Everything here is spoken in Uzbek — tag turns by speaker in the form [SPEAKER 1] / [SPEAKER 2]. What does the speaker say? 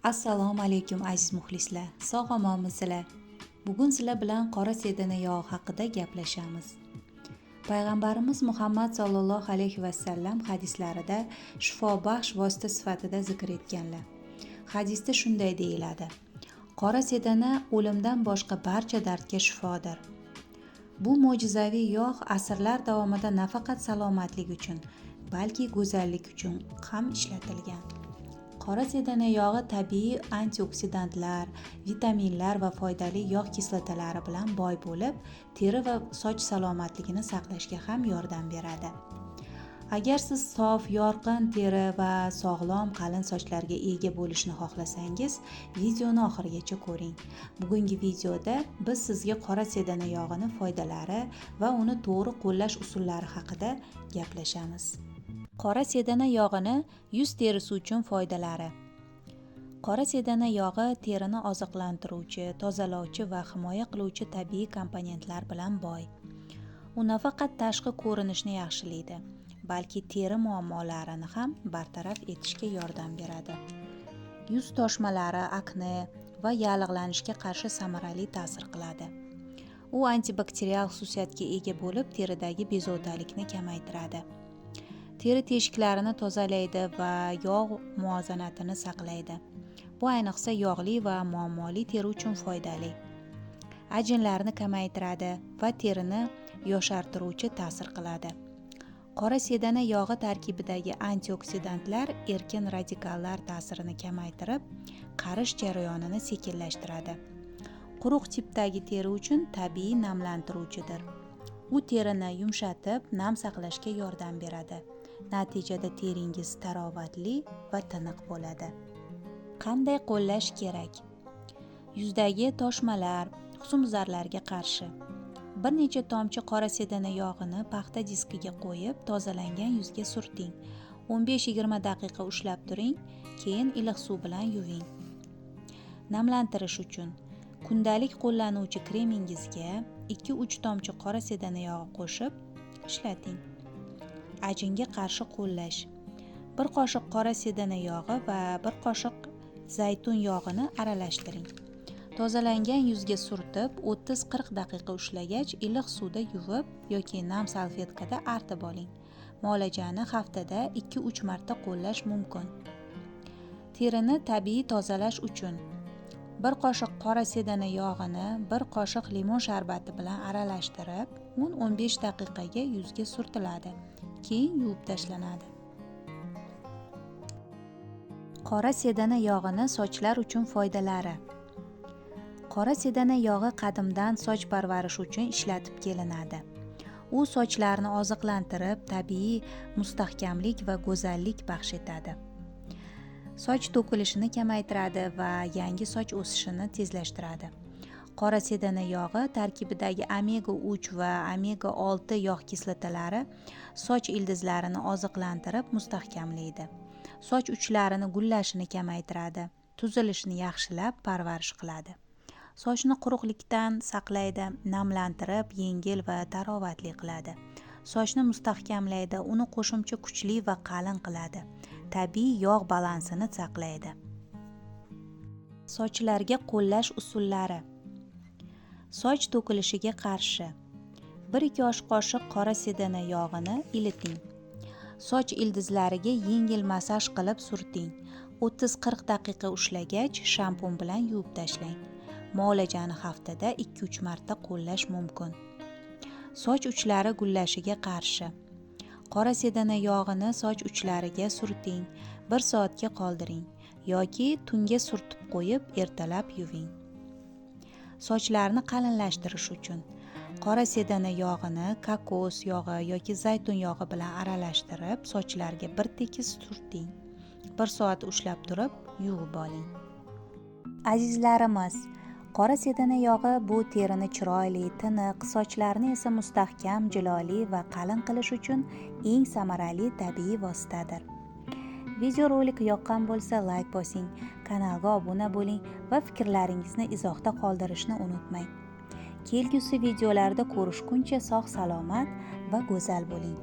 [SPEAKER 1] Assalomu alaykum aziz muxlislar, sog' omonmisizlar? Bugun sizlar bilan qora sedana yog'i haqida gaplashamiz. Payg'ambarimiz Muhammad sallallohu alayhi va sallam hadislarida shifobaxsh vosita sifatida zikr etganlar. Hadisda shunday deyiladi: Qora sedana o'limdan boshqa barcha dardga shifodir. Bu mo'jizaviy yog' asrlar davomida nafaqat salomatlik uchun, balki go'zallik uchun ham ishlatilgan. Qora sedana yog'i tabiiy antioksidantlar, vitaminlar va foydali yog' kislotalari bilan boy bo'lib, teri va soch salomatligini saqlashga ham yordam beradi. Agar siz sof, yorqin teri va sog'lom, qalin sochlarga ega bo'lishni xohlasangiz, videoni oxirigacha ko'ring. Bugungi videoda biz sizga qora sedana yog'ini foydalari va uni to'g'ri qo'llash usullari haqida gaplashamiz. Qora sedana yog'ini yuz terisi uchun foydalari. Qora sedana yog'i terini oziqlantiruvchi, tozalovchi va himoya qiluvchi tabiiy komponentlar bilan boy. U nafaqat tashqi ko'rinishni yaxshilaydi, balki teri muammolarini ham bartaraf etishga yordam beradi. Yuz toshmalari, akne va yallig'lanishga qarshi samarali ta'sir qiladi. U antibakterial xususiyatga ega bo'lib, teridagi bezovtalikni kamaytiradi. Teri teshiklarini tozalaydi va yog' muvozanatini saqlaydi. Bu ayniqsa yog'li va muammoli teri uchun foydali. Ajinlarni kamaytiradi va terini yoshartiruvchi ta'sir qiladi. Qora sedana yog'i tarkibidagi antioksidantlar erkin radikallar ta'sirini kamaytirib, qarish jarayonini sekinlashtiradi. Quruq tipdagi teri uchun tabiiy namlantiruvchidir. U terini yumshatib, nam saqlashga yordam beradi. Natijada teringiz tarovatli va tiniq bo'ladi. Qanday qo'llash kerak? Yuzdagi toshmalar, husnbuzarlarga qarshi bir necha tomchi qora sedana yog'ini paxta diskiga qo'yib, tozalangan yuzga surting. 15-20 daqiqa ushlab turing, keyin iliq suv bilan yuving. Namlantirish uchun kundalik qo'llanuvchi kremingizga 2-3 tomchi qora sedana yog'i qo'shib ishlating. Ajinga qarshi qo'llash. 1 qoshiq qora sedana yog'i va 1 qoshiq zaytun yog'ini aralashtiring. Tozalangan yuzga surtib, 30-40 daqiqa ushlagach, iliq suvda yuvib yoki nam salfetkada artib oling. Muolajani haftada 2-3 marta qo'llash mumkin. Terini tabiiy tozalash uchun 1 qoshiq qora sedana yog'ini 1 qoshiq limon sharbati bilan aralashtirib, 10-15 daqiqaga yuzga surtiladi. Keyin yuvib tashlanadi. Qora sedana yog'ini sochlar uchun foydalari. Qora sedana yog'i qadimdan soch parvarishi uchun ishlatib kelinadi. U sochlarni oziqlantirib, tabiiy mustahkamlik va go'zallik baxsh etadi. Soch to'kilishini kamaytiradi va yangi soch o'sishini tezlashtiradi. Qora sedana yog'i tarkibidagi omega 3 va omega 6 yog' kislotalari soch ildizlarini oziqlantirib mustahkamlaydi. Soch uchlarini gullashini kamaytiradi, tuzilishini yaxshilab parvarish qiladi. Sochni quruqlikdan saqlaydi, namlantirib, yengil va tarovatli qiladi. Sochni mustahkamlaydi, uni qo'shimcha kuchli va qalin qiladi. Tabiiy yog' balansini saqlaydi. Sochlarga qo'llash usullari. Soch to'kilishiga qarshi 1-2 osh qoshiq qora sedana yog'ini iliting. Soch ildizlariga yengil massaj qilib surting. 30-40 daqiqa ushlagach, shampun bilan yuvib tashlang. Muolajani haftada 2-3 marta qo'llash mumkin. Soch uchlari gullashiga qarshi qora sedana yog'ini soch uchlariga surting, 1 soatga qoldiring yoki tunga surtib qo'yib, ertalab yuving. Sochlarni qalinlashtirish uchun qora sedana yog'ini kokos yog'i yoki zaytun yog'i bilan aralashtirib, sochlarga bir tekis surting. 1 soat ushlab turib, yuvib oling. Azizlarimiz, qora sedana yog'i bu terini chiroyli, tiniq, sochlarni esa mustahkam, jiloli va qalin qilish uchun eng samarali tabiiy vositadir. Videorolik yoqqan bo'lsa, layk bosing, kanalga obuna bo'ling va fikrlaringizni izohda qoldirishni unutmang. Kelgusi videolarda ko'rishguncha sog' salomat va go'zal bo'ling.